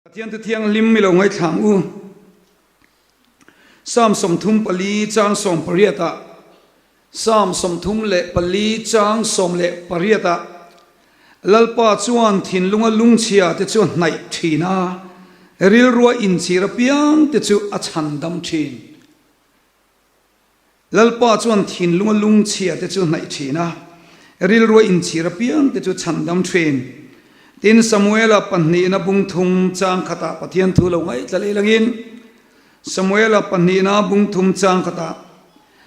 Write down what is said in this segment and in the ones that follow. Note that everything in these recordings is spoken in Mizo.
Pathian thu thianghlim mi lo ngaithlang u. Psalm 34 chang 18 ah Psalm 34 chang 18 ah Lalpa chuan thinlunga lungchhia te chu a hnaih thin a, rilrua inchhir apiang te chu a chhandam thin. Lalpa chuan thinlunga lungchhia te chu hnaih thin a, rilrua inchhir apiang te chu chhandam thin. Tin, Samuela pahnihna bung thum chang khatah Pathian thu lo ngaihthla leh langin, Samuela pahnihna bung thum chang khatah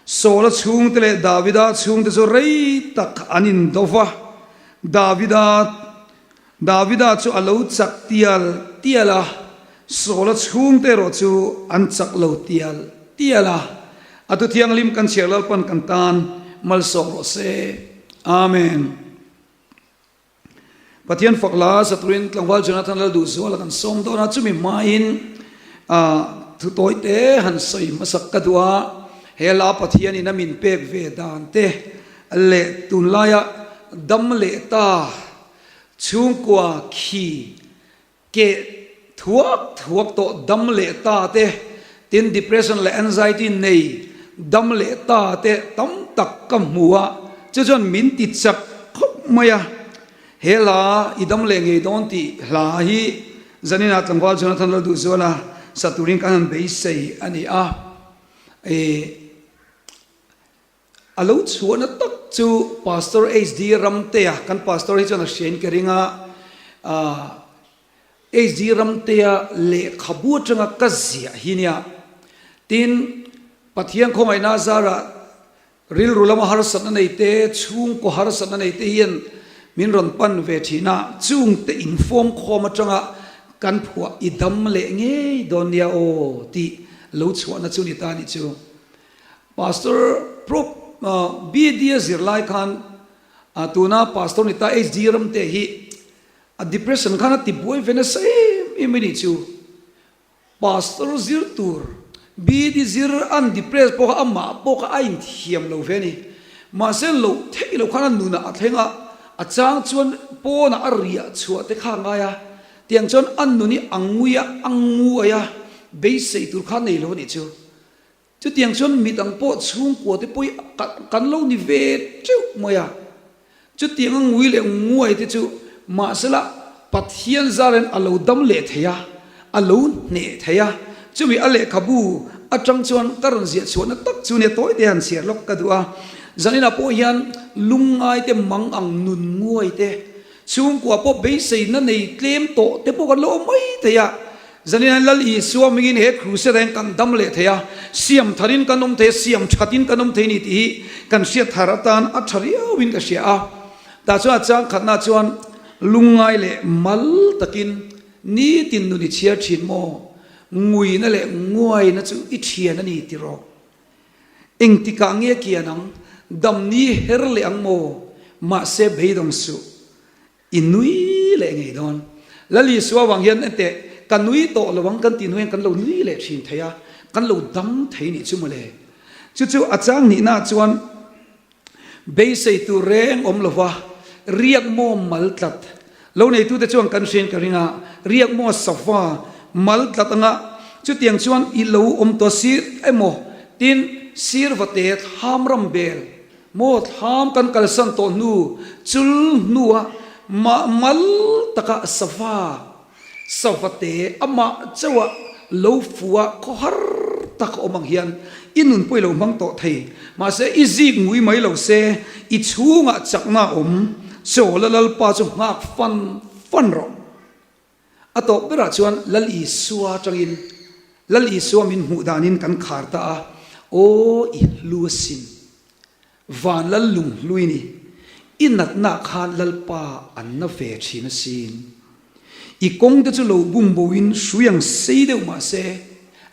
Saula chhungte leh Davida chhungte chu rei tak an indo va, Davida Davida chu a lo chak tial tial a, Saula chhungte erawh chu an chak lo tial tial a. A thu thianghlim kan chhiar Lalpan kan tan malsawm rawh se. Amen. Pathian fak la saturin tlangval Jonathan Lalduhzuala kan sawm dawn a, chumi hmain thu tawi te han sawi hmasak ka duh a, he la Pathianin a min pek ve dan te leh tunlaia dam leh ta Chhungkua khi keh thuak thuak tawh dam leh ta te, tin depression leh anxiety nei dam leh ta te tam tak ka hmu a, chu chuan min ti chak khawp mai a. He hla i dam leh ngei dawn tih hla hi zaninah tlangval Jonathan Lalduhzuala sa turin kan han beisei a ni a. A lo chhuahna tak chu Pastor HD Ramtea, kan Pastor hi chuan a hriain ka ring a, HD Ramtea lehkhabu atanga ka ziah hi nia. Tin, Pathian khawngaihna zarah rilru lama harsatna nei te, chhungkaw harsatna nei te hian min rawn pan ve thin a, chungte infawm khawm atanga kan phuah i dam leh ngei dawn nia aw tih lo chhuahna chu ni ta nih chu. Pastor Prop BD a zir lai khan tuna Pastor ni ta HD Ramte hi a depression khan a ti buai ve nasa em em a nih chu. Pastor zir tur BD zir an depress pawh kha amah pawh kha a inthiam lo ve a ni. Mahse loh theih loh khan a nunah a thleng a, a chang chuan pawnah a riah chhuah te kha a ngai a, tiang chuan a nun hi a ngui a, a nguai a, beisei tur kha a nei lo a nih chu. Chutiang chuan midang pawh chhungkua te pawh hi kan lo ni ve teuh mai a. Chutianga ngui leh nguai te chu mahsela Pathian zaren a lo dam leh thei a, a lo hneh thei a. Chumi a lehkhabu atang chuan ka rawn ziah chhuahna tak chu nia tawi te han chhiar lawk ka duh a. Zaninah pawh hian lungngai te mang ang nun nguai te, chhungkua pawh beiseina nei tlem tawh te pawh kan lo awm mai thei a. Zanin Lal Isua hmingin he crusade ah hian kan dam leh thei a, siam tharin kan awm thei a, siam thatin kan awm thei ni tih hi kan hriat thar atan a tha riauin ka hria a. Tah chuan a chang khatna chuan lungngai leh mal takin nitin nun i chhiar thin maw? Nguina leh nguaina chu i thian a ni tiraw? Engtikah nge kian ang? Dam ni her leh ang maw? Mahse beidawng suh. I nui leh ngei dawn. Lal Isua vang hian enteh, ka nui tawh lo ang kan tih hnu hian kan lo nui leh thin thei a, kan lo dam thei nih chu mawle. Chu chu a chang nihna chuan beisei tur reng awm lova riak maw mal tlat. Lo neitute chuan kan hriain ka ring a, riak maw sava mal tlat anga chutiang chuan i lo awm tawh sir emaw tin sir vate thlam ram bel Maw thlam kan kalsan tawh hnu chul hnua mah mal taka sava, savate amah chauha lo fua khawhar tak a awm ang hian i nun pawh i lo hmang tawh thei. Mahse i zik ngui mai lo se i chhungah chakna a awm, Chawla Lalpa chu nghak fan fan rawh. A tawp berah chuan Lal Isua atangin Lal Isua min hmuh danin kan khar ta a, Aw i hlu asin, van Lal lung hlui ni, i natna khan Lalpa an na ve thin asin. I kawng te chu lo bum boin hrui ang sei deuh mah se,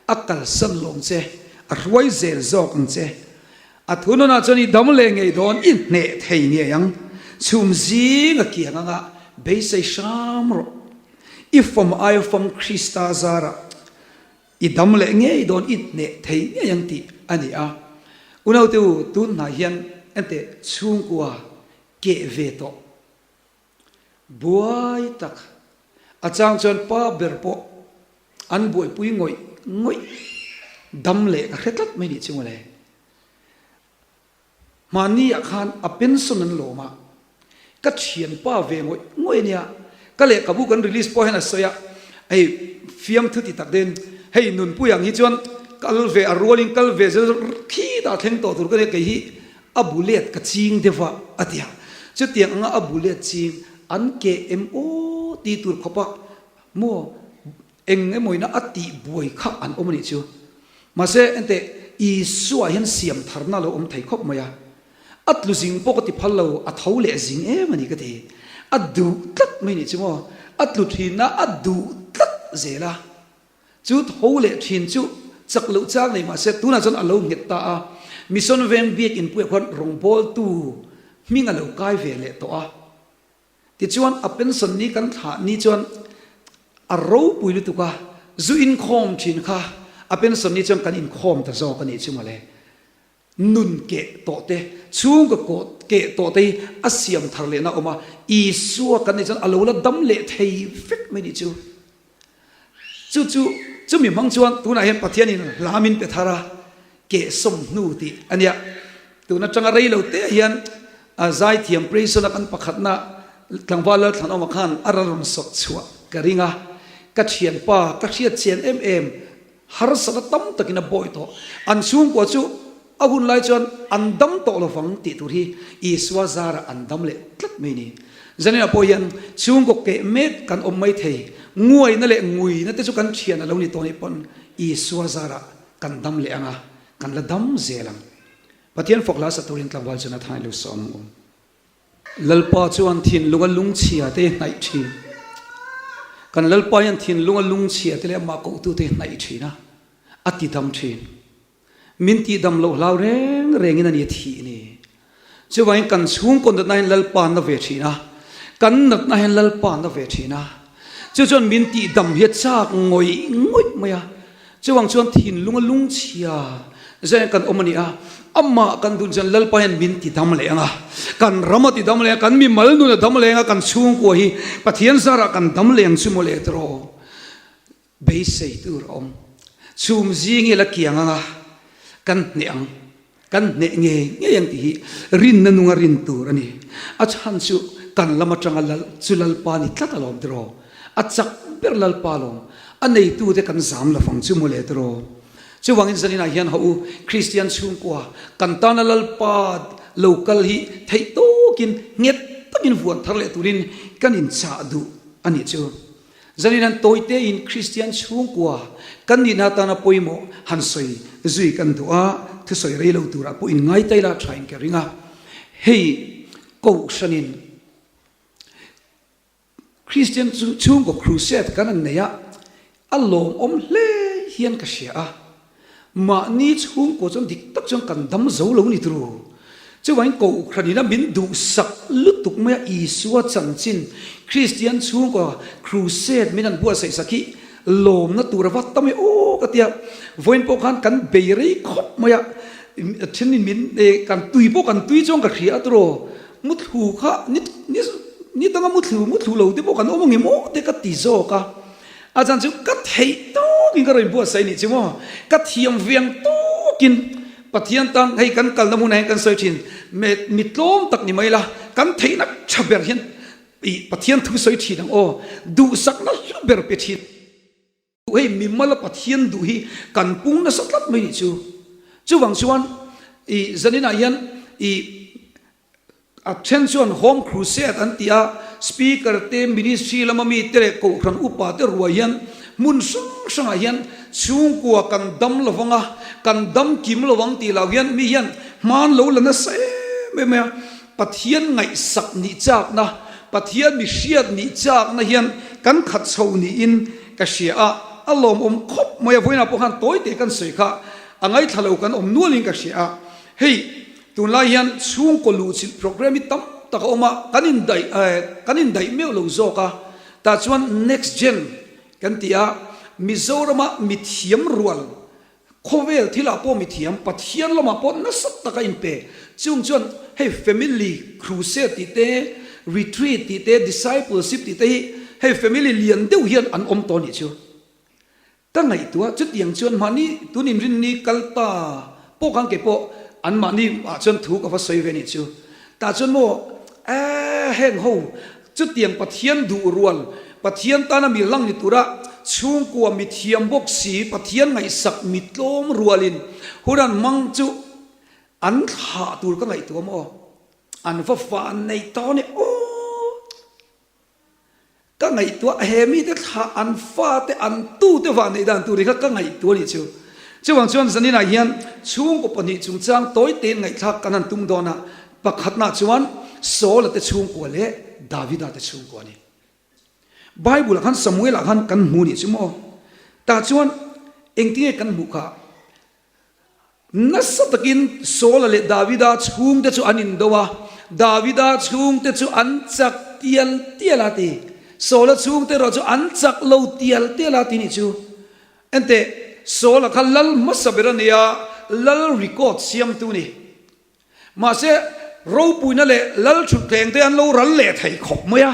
a kalsan lawng che, a hruai zel zawk ang che. A thununah chuan i dam leh ngei dawn, i hneh thei ngei ang. Chhum zing a kiang anga beisei hram rawh. I fam aia fam Krista zarah i dam leh ngei dawn, i hneh thei ngei ang tih a ni a. Unaute u, tun hnai hian enteh chhungkua keh ve tawh. Buai tak, a chang chuan pa ber pawh. An buaipui ngawih ngawih dam leh ka hre tlat mai nih chu mawle. Hmanni ah khan a pension an lawm a, ka thianpa ve ngawih ngawih a nia, ka lehkhabu kan release pawh hian a sawi a, hei fiamthu ti tak deuhin hei nunpui ang hi chuan kal ve a rualin kal ve zel khitah thleng tawh tur ka nia kei hi a bu let ka ching deuh a a ti a, chutiang anga a bu let ching an keh em aw ti tur khawpa Maw, eng emawina a tih buai kha an awm a nih chu. Mahse, enteh, Isua hian siam tharna a lo awm thei khawp mai a. A tlu zing pawh ka ti phal lo, a tho leh zing em a ni ka ti. A duh tlat mai nih chu maw, a tlu thin a, a duh tlat zel a. Chu tho leh thin chu chak loh chang nei mahse, tunah chuan a lo nghet ta a. Mission Veng Biakinpuiah khuan rawngbawltu hming a lo kai ve leh tawh a. Tichuan a pension ni kan thlah ni chuan a ropui lutuk a, zu inkhawm thin kha a pension ni chuan kan inkhawm ta zawk a nih chu mawle. Nun keh tawh te, chhungkaw kawh keh tawh te hi a siam thar lehna a awm a, Isua kan nih chuan a lo la dam leh thei vek mai nih chu. Chu chu chumi hmang chuan tunah hian Pathianin hla min pe thar a, kehsawm hnu tih a nia. Tun atanga rei lo te hian a zaithiam Praise-a kan pakhatna tlangval Lalthlanawma khan a rawn sawt chhuah ka ring a, ka thianpa ka hriat chian em em Harsatna tam takin a bawi tawh. An chhungkua chu a hun lai chuan an dam tawh lovang tih tur hi Isua zarah an dam leh tlat mai ni. Zaninah pawh hian chhungkaw keh mek kan awm mai thei. Nguaina leh nguina te chu kan thian a lo ni tawh nih pawn Isua zarah kan dam leh ang a, kan la dam zel ang. Pathian fawk hla sa turin tlangval chuan a thain lo sawm ang u. Lalpa chuan thinlunga lungchhia te hnaih thin. Kan Lalpa hian thinlunga lungchhia te leh amah kohtute hnaih thin a, a tidam thin. Min tihdam loh hlau reng rengin a ni a thih ni. Chuvangin kan chhungkaw natna hian Lalpa na ve thin a, kan natna hian Lalpa na ve thin a. Chu chuan min tihdam hi a chak ngawih ngawih mai a. Chuvang chuan thinlunga lungchhia zaiin kan awm a ni a, amah kan dun chuan Lalpa hian min ti dam leh ang a, kan ram a ti dam leh ang a, kan mimal nun a dam leh ang a, kan chhungkua hi Pathian zarah kan dam leh ang chu maw le tiraw? Beisei tur a awm. Chhum zing hi a la kiang ang a, kan hneh ang. Kan hneh ngei ngei ang tih hi rinna nunga rin tur a ni. A chhan chu kan lam atanga lal chu Lalpa ni tlat alawm tiraw? A chak ber Lalpa alawm. A neitute kan zam lo fang chu mawle tiraw? Chuvangin zaninah hian haw u, Kristian chhungkua kan tana Lalpa lo kal hi theih tawkin nghet takin vuan thar leh turin kan inchah duh a nih chu. Zanin han tawi tein Kristian chhungkua kan nihna atana pawimawh han sawi zui kan duh a, thusawi rei lo turah pawh in ngai taila thain ka ring a. Hei Kohhranin Kristian chhungkaw crusade kan han nei a, a lawmawm hle hian ka hria a. Mahni chhungkaw chuan dik tak chuan kan dam zo lo ni turu. Chuvangin Kohhran ina min duhsak lutuk mai a Isua chanchin Kristian chhungkaw crusade min han buatsaih sak hi lawmna tur a va tam e aw ka tia. Vawiin pawh khan kan bei rei khawp mai a, thenin min kan tui pawh kan tui chuan ka hria a turaw. Muthlu kha ni ni danga muthlu muthlu lo te pawh kan awm angem aw te ka ti zawk a. A chan chu ka theih tawkin ka rawn buatsaih nih chu maw? Ka thiam viang tawkin Pathian tan hei kan kalna hmunah hian kan sawi thin, mi tlawm tak ni mai la, kan theihna tha ber hian ih Pathian thu sawi thin ang aw, duhsakna hlu ber pe thin. Hei mimala Pathian duh hi kan pung nasa tlat mai nih chu. Chuvang chuan ih zaninah hian ih A then chuan Home Crusade an ti a, Speaker te, Ministry lama mite leh Kohhran upa te ruai hian hmun hrang hrangah hian chhungkua kan dam lo vang a, kan dam kim lo vang tih loh hian mi hian hman lo la nasa em em mai a. Pathian ngaihsak nih chakna, Pathian mi hriat nih chakna hian kan khat chho niin ka hria a, a lawmawm khawp mai a. Vawiinah pawh khan tawi teh kan sawi kha a ngaithla lo kan awm nualin ka hria a, hei Tunlai hian chhungkaw luhchilh programme hi tam tak a awm a, kan indaih kan indaih meuh lo zawk a, tah chuan next gen kan ti a, Mizorama mithiam rual, khawvel thilah pawh mithiam, Pathian lamah pawh nasa taka inpe, chung chuan hei family crusade tih te, retreat tih te, discipleship tih te hi hei family lian deuh hian an awm tawh a nih chu. Ka ngaihtuah chutiang chuan mahni tun inrinni kal ta pawh khan kei pawh anmahni ah chuan thu ka va sawi ve anih chu. Tah chuan maw eh heng ho chutiang Pathian duh rual, Pathian tana mi hlang ni tura chhungkua mi thiam bawk si Pathian ngaihsak mi tlawm rualin hun an hmang chu an thlah tur ka ngaihtuah maw an va fan nei ta a ni aw. Ka ngaihtuah he mite thlah an fate an tute vah neih dan tur hi kha ka ngaihtuah a nih chu. Chuvang chuan zaninah hian chhungkaw pahnih chungchang tawi tein ngaihthlak kan han tum dawn a, pakhatnah chuan Saula te chhungkua leh Davida te chhungkua a ni. Bible ah khan Samuel ah khan kan hmu a nih chu maw? Tah chuan engtinge kan hmuh kha? Nasa takin Saula leh Davida chhungte chu an indo a, Davida chhungte chu an chak tial tial a ti. Saula chhungte erawh chu an chak lo tial tial a ti nih chu. Enteh, Saula kha lal hmasa ber a ni a, lal record siamtu ni. Mahse, ropuina leh lal thutthleng te an lo ral leh thei khawp mai a,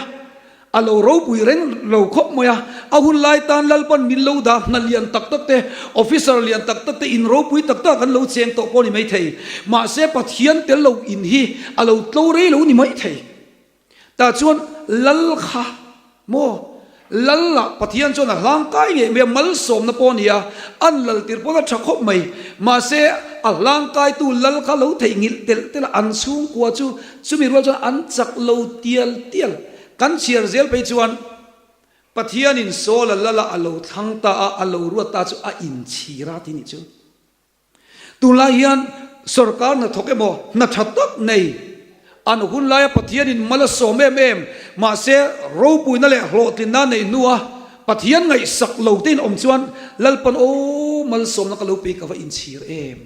a lo ropui reng lo khawp mai a. A hun lai tan Lalpan min lo dah hna lian tak tak te, officer lian tak tak te, in ropui tak tak an lo cheng tawh pawh a ni mai thei. Mahse, Pathian tel lo in hi a lo tlo rei lo ni mai thei. Tah chuan lal kha maw? Lal lah Pathian chuan a hlangkai ngei mai a, malsawmna pawh a ni a, an lal tir pawn a tha khawp mai. Mahse, a hlangkaitu lal kha lo theihnghilh telh telh a, an chhungkua chu chumi rual chuan an chak lo tial tial. Kan chhiar zel phei chuan Pathianin Saul-a lala a lo thlang ta a, a lo ruat ta chu a inchhir a ti nih chu. Tunlai hian sorkar hnathawk emaw hna tha tak nei an hun laia Pathianin mal a sawm em em, mahse ropuina leh hlawhtlinna neih hnua Pathian ngaihsak lo te in awm chuan Lalpan aw malsawmna ka lo pe ka va inchhir em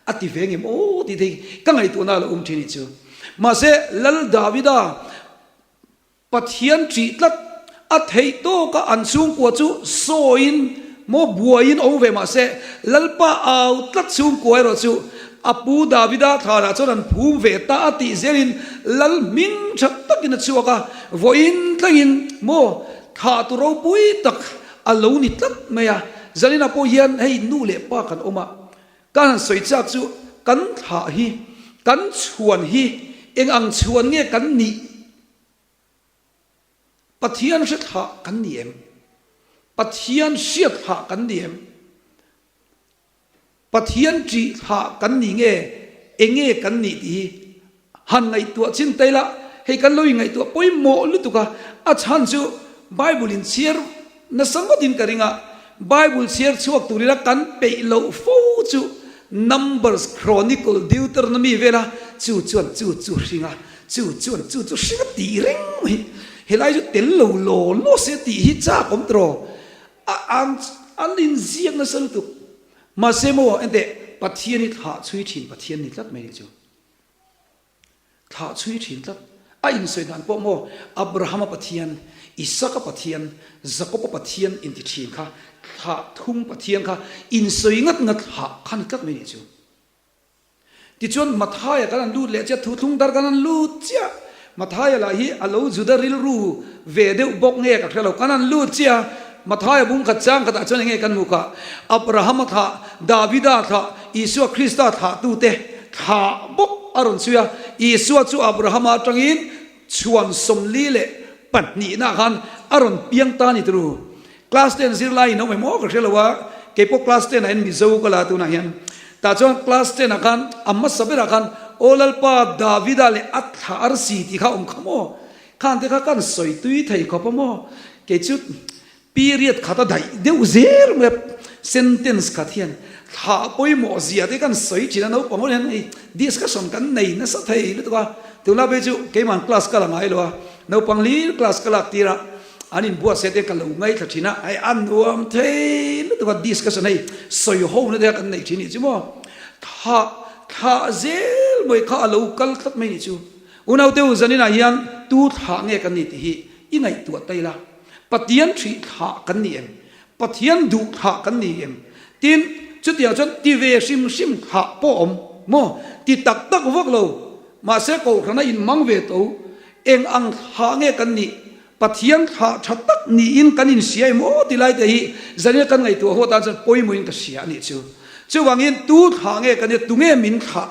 a ti ve ngem aw tih te hi ka ngaihtuahna a lo awm thin nih chu. Mahse Lal Davida Pathian ṭih tlat a theih tawka an chhungkua chu sawiin maw buaiin awm ve mah se, Lalpa au tlat chhungkua erawh chu a pu Davida thlanah chuan an phum ve ta a tih zelin Lal hming ṭha takin a chhuak a, vawiin tlengin maw thlah tu ropui tak a lo ni tlat mai a. Zaninah pawh hian hei nu leh pa kan awm a, ka han sawi chak chu kan thlah hi, kan chhuan hi eng ang chhuan nge kan nih? Pathian hre thlah kan ni em? Pathian hriat thlah kan ni em? Pathian ṭih thlah kan ni nge enge kan nih tih hi han ngaihtuah chin ta ila, hei kan lo ingaihtuah pawimawh lutuk a, a chhan chu Bible in chhiar Nasa ngawtin ka ring a, Bible chhiar chhuak turina kan peih loh fo chu Numbers, Chronicle, Deuteronomy vela chu chuan chu chu hring a, chu chuan chu chu hring a tih reng mai. Helai chu tel lo law law se tih hi chak awm tawh a, an an inziak nasa lutuk. Mahse maw enteh Pathian hi thlah chhui thin Pathian ni tlat mai ni chu. Thlah chhui thin tlat. A insawi dan pawh maw Abrahama Pathian, Isaka Pathian, Jakoba Pathian inti thin kha thlah thum Pathian kha insawi ngat ngat thlah kha ni tlat mai nih chu. Tichuan Mathaia kan han lut leh chiah, thuthlung dar kan han lut chiah. Mathaia lah hi a lo Juda rilru ve deuh bawk nge ka hre lo, kan han lut chiah a, Mathaia bung khat chang khatah chuan enge kan hmuh kha? Abrahama thlah, Davida thlah, Isua Krista thlahtute thlah bawk a rawn chhui a. Isua chu Abrahama atangin chhuan 42 nah khan a rawn piang ta a ni turu. Class ten zirlai in awm em aw ka hre lo a, keipawh class ten ah hian Mizo ka la tunah hian. Tah chuan class ten ah khan a hmasa berah khan Aw Lalpa Davida leh a thlah arsi tih kha a awm kha maw? Khan te kha kan sawi tui thei khawp a maw? Kei chu period khat a daih deuh zel mai a, sentence khat hian thlah pawimawh zia te kan sawi thin a, naupang ho hian hei discussion kan nei nasa thei lutuk a, tunlai phei chu keimah class ka la ngai lo a, naupang hlir class ka lak tir a, an inbuatsaih te ka lo ngaithla thin a, hei a nuam thei lutuk a discussion hei sawi ho na te kha kan nei thin nih chu maw? Thlah thlah zel mai kha a lo kal tlat mai nih chu. Unaute u zaninah hian tu thlah nge kan ni tih hi i ngaihtuah ta ila. Pathian hrih thlah kan ni em? Pathian duh thlah kan ni em? Tin, chutiang chuan ti ve hrim hrim thlah pawh awm maw? Ti tak tak vak lo. Mahse kohhrana inmang ve to eng ang thlah nge kan nih? Pathian thlah tha tak niin kan inhria em aw ti lai te hi zanina kan ngaihtuah ho atan chuan pawimawhin ka hria a nih chu. Chuvangin tu thlah nge kan nia tunge min thlah?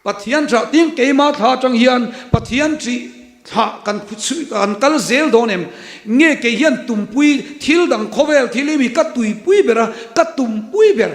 Pathian thlah tin keimah thlah atang hian Pathian ṭih thlah kan kan kal zel dawn em? Nge kei hian tumpui thil dang khawvel thil hi mi ka tuipui ber a, ka tumpui ber.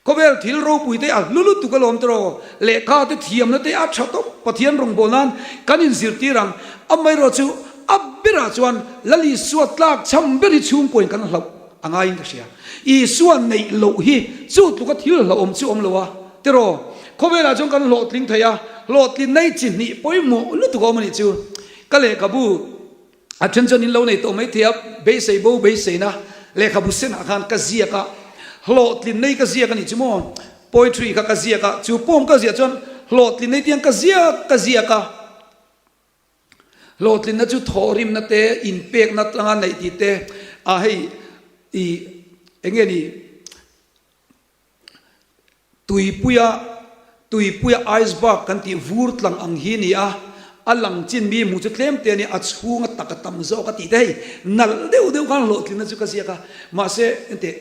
Khawvel thil ropui te a hlu lutuk alawm tawh lehkha te thiamna te a tha tawp Pathian rawngbâwl nan kan inzirtir ang. Amaherawh chu a berah chuan Lal Isua tlak chham ber hi chhungkuain kan hlauh a ngaiin ka hria. Isua neih loh hi chu tluka thil hlauhawm chu awm lo a tiraw. Khawvelah chuan kan hlawhtling thei a, hlawhtlin nei chi hnih pawimawh lutuk a awm a nih chu. Ka lehkhabu. A then chuan in lo nei tawh mai thei a, beisei bo beiseina lehkhabu senah khan ka ziak a, hlawhtlin nei ka ziak a nih chu maw, poetry kha ka ziak a, chu poem ka ziah chuan hlawhtlin nei tiang ka ziak ka ziak a, hlawhtlinna chu thawhrimna te, inpekna atanga neih tih te, a hei ih eng nge ni. Tuipuia Tuipuia iceberg kan tih vur tlang ang hi ni a, a lang chin mi hmuh chu tlem te a ni, a chhung a tak a tam zawk a tih te hei nalh deuh deuh khan hlawhtlinna chu ka ziak a, mahse enteh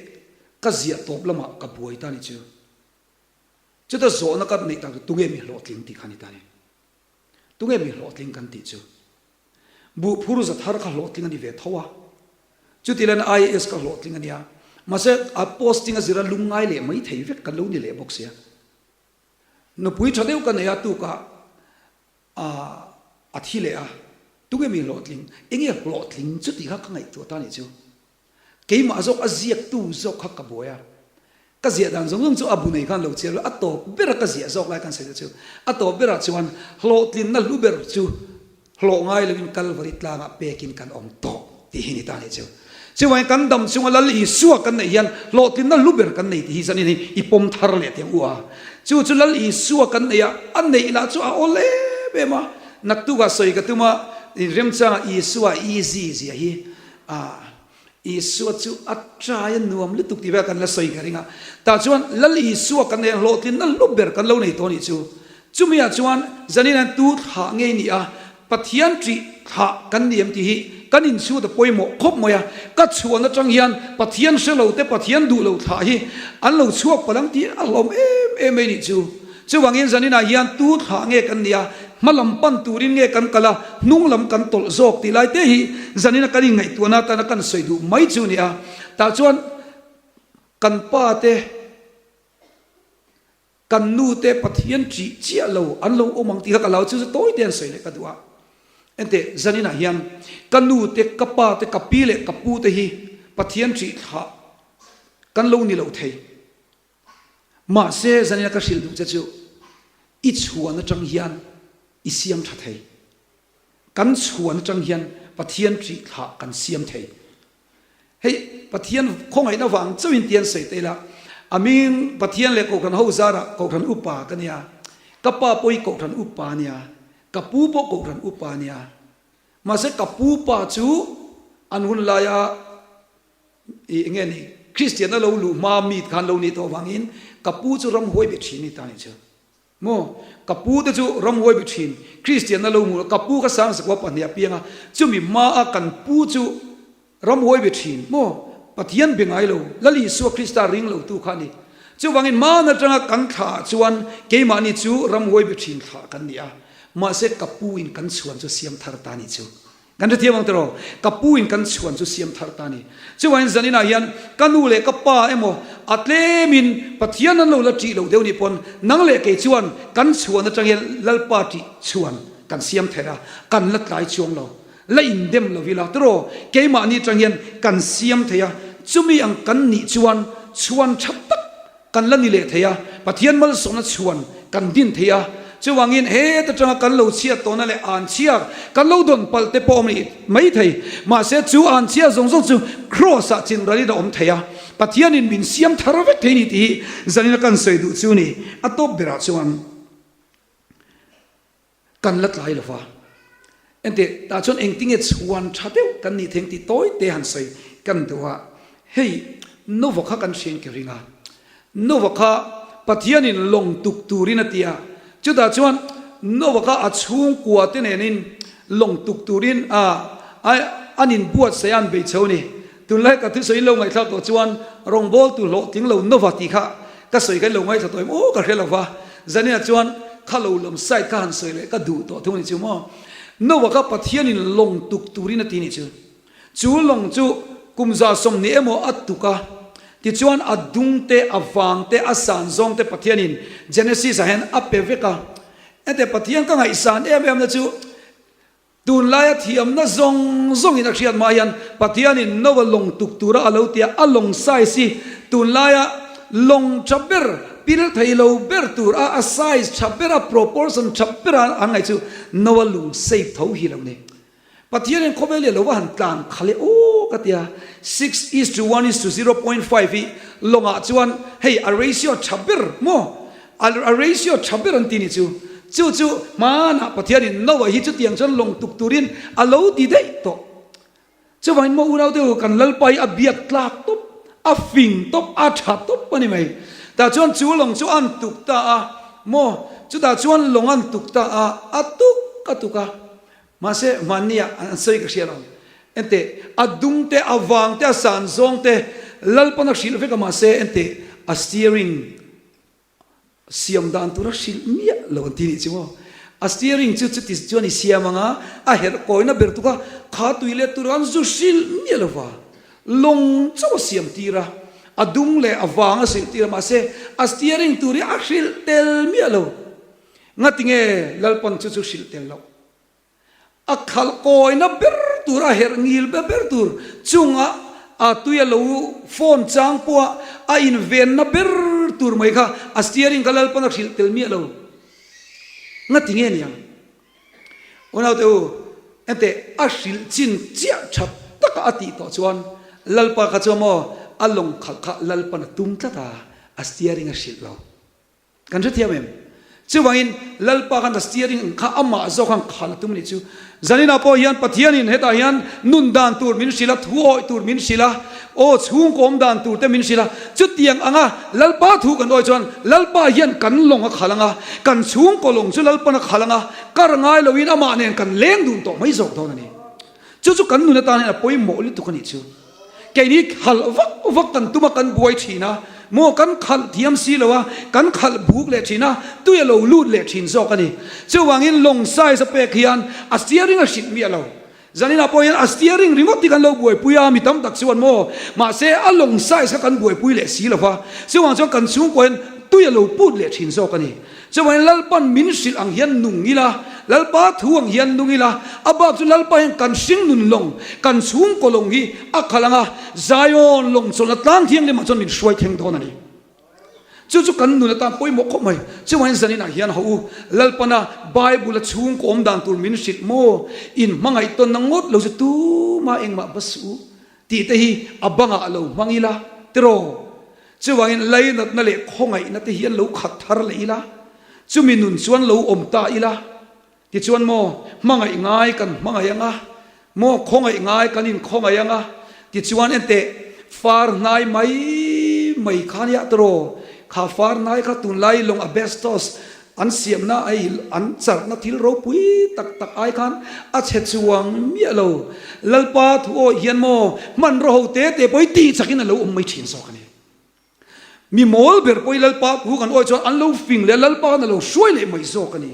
ka ziah tawp lamah ka buai ta ni chu. Chuta zawhna ka neih tak chu tunge mi hlawhtling tih kha ni ta ni. Tunge mi hlawhtling kan tih chu? Buh phur za thar kha hlawhtling a ni ve tho a, chuti laiin IAS kha hlawhtling a nia, mahse a posting a zira lungngai leh mai thei vek kan lo ni leh bawk sia. Nupui tha deuh ka nei a tukah a thi leh a, tunge mi hlawhtling? Enge hlawhtling chuti kha ka ngaihtuah ta nih chu. Keimah zawk a ziaktu zawk kha ka buai a, ka ziah dan zawng zawng chu a bu nei khan lo chhiar lo, a tawp bera ka ziah zawk lai kan sawi te chu, a tawp berah chuan hlawhtlinna hlu ber chu hlawh ngai loin Kalvari tlangah pekin kan awm tawh tih hi ni ta nih chu. Chuvangin kan dam chunga Lal Isua kan neih hian hlawhtlinna hlu ber kan nei tih hi zanin hi i pawm thar leh tiang u a. Chu chu Lal Isua kan neih a, a neih lah chu a awl em em a, naktukah sawi ka tum a, remchangah Isua easy zia hi A, Isua chu a trai a nuam lutuk tih vel kan la sawi ka ring a. Tah chuan Lal Isua kan nei a, hlawhtlinna hlu ber kan lo nei tawh a nih chu. Chumi ah chuan zanin hian tu thlah ngei ni a, Pathian ṭih thlah kan ni em tih hi kan inchhut a pawimawh khawp mai a. Ka chhuan atang hian Pathian hre lo te, Pathian duh lo thlah hi an lo chhuak palh ang tih a hlawm em em mai a nih chu. Chuvangin zaninah hian tu thlah nge kan nia, hma lam pan turin nge kan kal a, hnung lam kan tawlh zawk tih lai te hi zanina kan inngaihtuahna atana kan sawi duh mai chu nia. Tah chuan kan pa te, kan nu te Pathian ṭih chiah lo an lo awm ang tih kha ka lau chu chu tawi te an sawi leh ka duh a. Enteh, zaninah hian ka nu te, ka pa te, ka pi leh ka pu te hi Pathian ṭih thlah kan lo ni lo thei. Mahse, zanina ka hrilh duh che chu i chhuan atang hian i siam tha thei. Kan chhuan atang hian Pathian ṭih thlah kan siam thei. Hei, Pathian khawngaihna vang chauhin ti an sawi ta ila, a ming Pathian leh Kohhran ho zarah Kohhran upa ka nia, ka pa pawh hi Kohhran upa a nia, ka pu pawh Kohhran upa a nia. Mahse, ka pu pa chu an hun laia I enge ni Kristian a lo luh hma mi khan lo nih tawh vangin ka pu chu ramhuai be thin ni ta ni chu maw ka pu te chu ramhuai be thin Kristian a lo hmuh ka pu kha sang sakua pahnih a piang a chumi hma a kan pu chu ramhuai be thin maw Pathian be ngai lo Lal Isua Krista ring lo tu kha a ni chuvangin hmaan atanga kan thlah ah chuan keimahni chu ramhuai be thin thlah kan ni a mahse ka pu in kan chhuan chu siam thar ta ni chu Kan hrethiam ang tiraw? Ka pu in kan chhuan chu siam thar ta a ni. Chuvangin zaninah hian ka nu leh ka pa emaw a tlemin Pathian an lo la ṭih lo deuh nih pawn nang leh kei chuan kan chhuan aṭang hian Lalpa ṭih chhuan kan siam thei a, kan la tlai chuang lo. La indem lo ila tiraw? Keimahni aṭang hian kan siam thei a, chumi ang kan nih chuan chhuan ṭha tak Kan la ni leh thei a, Pathian malsawmna chhuan kan din thei a, chuvangin heta tanga kan lo chhiat tawhna leh an chhia kan lo dawn palh te pawh awm nih mai thei. Mahse chu an chhia zawng zawng chu Kraws ah chinralin a awm thei a, Pathianin min siam thar vek thei ni tih hi zanina kan sawi duh chu ni. A tawp berah chuan. Kan la tlai lova. Enteh, tah chuan engtinge chhuan tha deuh kan nih theng tih tawi te han sawi kan duh a. Hei, Nova kha kan hrian ke ring a. Nova kha Pathianin lawng tuk turin a ti a. Chutah chuan Nova kha a chhungkua te nenin lawng tuk turin a. An inbuatsaih a an bei chho a ni. Tunlai ka thusawi in lo ngaihthlak tawh chuan rawngbawltu hlawhtling lo Nova tih kha ka sawi kha in lo ngaithla tawh em aw ka hre lo va. Zaninah chuan kha lo lam side kha han sawi leh ka duh tawh thung a ni chu maw. Nova kha Pathianin lawng tuk turin a ti a ni chu. Chu lawng chu kum 120 emaw a tuk a, tichuan a dung te, a vang te, a san zawng te Pathianin Genesis ah hian a pe vek a. Hete Pathian ka ngaihsan em em na chu tunlaia thiamna zawng zawngin a hriat hma hian Pathianin Noah lawng tuk tura a lo ti a, a lawng size hi tunlaia lawng tha ber, pil thei lo ber tur a, a size tha ber, a proportion tha ber a an ngaih chu Noah lung shape tho hi lo ni. Pathianin khawvel hi a lo va han tlan khalh e aw ka ti a, six is to one is to 0.5 hi lawngah chuan hei a ratio tha ber maw, a ratio tha ber an ti ni chu, chu chu hmanah Pathianin Noah hi chutiang chuan lawng tuk turin a lo ti daih tawh. Chuvangin maw unaute u kan Lalpa hi a biak tlak tawp, a fing tawp, a tha tawp a ni mai. Tah chuan chu lawng chu an tuk ta a maw, chutah chuan lawng an tuk ta a, a tuk a tuk a. Mahse, hmanni ah an sawi ka hria lo. Enteh, a dung te, a vang te, a san zawng te Lalpan a hrilh vek a mahse enteh, a steering siam dan tur a hrilh miah lo an ti nih chu maw. A steering chu chuti chuan i siam ang a, a herh kawina ber tuk a, kha tui let tur an zu hrilh miah lo va. Lawng chauh a siam tir a, a dung leh a vang a hrilh tir a mahse a steering tur hi a hrilh tel miah lo. Ngatinge Lalpan chu chu hrilh tel loh? A khalh kawina ber tur, a herh ngil ber ber tur chunga a tui a lo phone chang pawha a invenna ber tur mai kha a steering kha Lalpan a hrilh tel miah lo. Ngatinge niang? Unaute u, enteh a hrilh chin chiah tha taka a tih tawh chuan Lalpa kha chuan maw a lawng khalh kha Lalpan a tum tlat a, a steering a hrilh lo. Kan hrethiam em? Chuvangin Lalpa khan a steering ang kha amah zawk khan khal a tum a nih chu. Zaninah pawh hian Pathianin hetah hian nun dan tur min hrilh a, thu awih tur min hrilh a, aw chhungkaw awm dan tur te min hrilh a. Chutiang anga Lalpa thu kan awih chuan Lalpa hian kan lawng a khal ang a, kan chhungkaw lawng chu Lalpan a khal ang a, kar ngai loin amah nen kan leng dun tawh mai zawk dawn a ni. Chu chu kan nun atan hian a pawimawh lutuk a nih chu. Keini khalh vak vak kan tum a, kan buai thin a, maw kan khalh thiam si lo a, kan khalh buk leh thin a, tui a lo lut leh thin zawk a ni. Chuvangin lawng size a pek hian a steering a hrilh miah lo. Zaninah pawh hian a steering ringawt hi kan lo buaipui a, mi tam tak chuan maw, mahse a lawng size kha kan buaipui leh si lo va, chuvang chuan kan chhungkaw hian tui a lo put leh thin zawk a ni. Chuvangin Lalpan min hrilh ang hian nung ila, Lalpa thu ang hian nung ila, a bak chu Lalpa hian kan hring nun lawng, kan chhungkaw lawng hi a khalh ang a, Zion lawng chawlhna tlang thianghlimah chuan min hruai thleng dawn a ni. Chu chu kan nun atan pawimawh khawp mai. Chuvangin zaninah hian haw u, Lalpana Bible-a chhungkaw awm dan tur min hrilh maw? In hmangaih tawnna ngawt lo chu tumah engmah va suh u tih te hi a bangah lo hmang ila tiraw? Chuvangin lainatna leh khawngaihna te hi an lo khat thar leh ila, chumi nun chuan lo awm ta ila, tichuan maw hmangaih ngai kan hmangaih ang a, maw khawngaih ngai kan inkhawngaih ang a, tichuan enteh far hnai mai mai kha nia tawraw, kha far hnai kha tunlai lawng asbestos an siamna hei an charhna thil ropui tak tak ai khan a chhe chuang miah lo. Lalpa thu awih hian maw hmanraw ho te te pawh hi tih chakin a lo awm mai thin zawk a ni. Mi mawl ber pawh hi Lalpa thu kan awih chuan an lo fing leh a, Lalpa khan a lo hruai leh mai zawk a ni.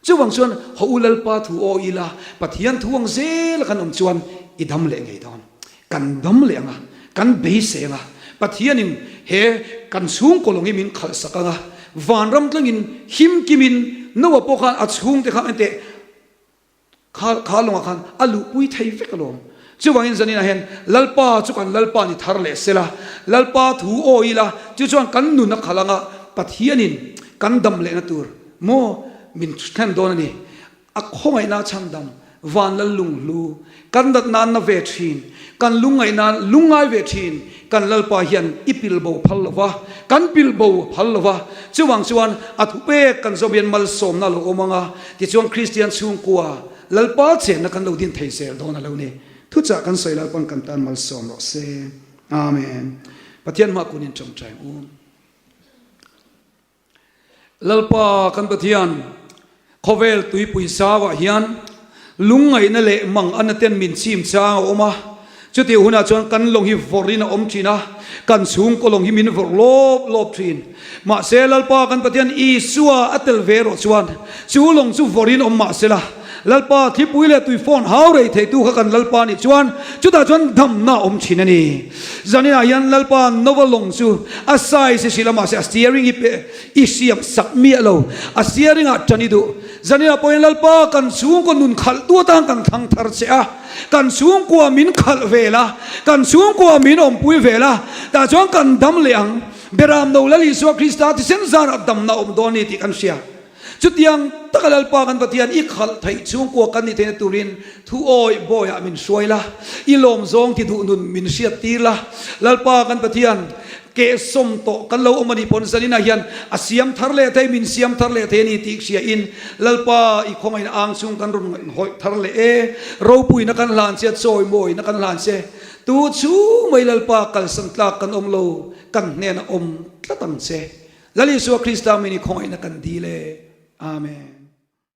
Chuvang chuan haw u Lalpa thu awih ila, Pathian thu ang zel a kan awm chuan i dam leh ngei dawn. Kan dam leh ang a, kan beisei ang a, Pathianin he kan chhungkaw lawng hi min khalh sak ang a, vanram tlangin him kimin Noah pawh khan a chhungte kha enteh kha kha lawngah khan a luhpui thei vek alawm. Chuvangin zaninah hian Lalpa chu kan Lalpa ni thar leh sela, Lalpa thu aw ila, chu chuan kan nun a khalh ang a, Pathianin kan dam lehna tur maw min thlen dawn a ni. A khawngaihna chhandam van lal lunghlu kan dat nan na ve thin, kan lungngaih nan lungngai ve thin, kan Lalpa hian i pilbo phal lo va, kan pilbo phal lo va, chuvang chuan a thupek kan zawm hian malsawmna a lo awm ang a, tichuan Kristian chhungkua Lalpa chenna kan lo din thei zel dawn a lo ni. Thuchah kan sawi Lalpa'n kan tan malsawm rawh se. Amen. Pathian hma kunin tawngtai ang u. Lalpa kan Pathian, khawvel tuipui sauah hian Lungngaihna leh manganna ten min chim chang a awm a, chutih hunah chuan kan lawng hi vawrhin a awm thin a, kan chhungkaw lawng hi min vawrh lawp lawp thin. Mahse Lalpa kan Pathian Isua a tel ve erawh chuan chu lawng chu vawrhin awm mah sela, Lalpa thlipui leh tui phone hau rei theitu kha kan Lalpa nih chuan chutah chuan damna a awm thin a ni. Zaninah hian Lalpa Nova lawng chu a size hi hrilh a mahse a steering hi pe i siam sak miah lo, a steering ah tan i duh. Zaninah pawhin Lalpa kan chhungkaw nun khalh tu atan kan thlang thar che a, kan chhungkua min khalh vel a, kan chhungkua min awmpui vel a, tah chuan kan dam leh ang. Beram no Lal Isua Krista thisen zarah damna a awm dawn a ni tih kan hria. Chutiang taka Lalpa kan Pathian i khalh theih chhungkua kan ni theihna turin thu awih bawiah min hruai la, i lawm zawng ti duh nun min hriat tir la. Lalpa kan Pathian kehsawm tawh kan lo awm a nih pawn zaninah hian a siam thar leh thei, min siam thar leh thei a ni tih hria in Lalpa i khawngaihna ang chung kan rawn ngaihhawih thar leh e. Ropuina kan hlan che, chawimawina kan hlan che. Tu chu mai Lalpa kalsan tlak kan awm lo, kan hnenah awm tlat ang che. Lal Isua Krista min i khawngaihna kan dil e. Amen.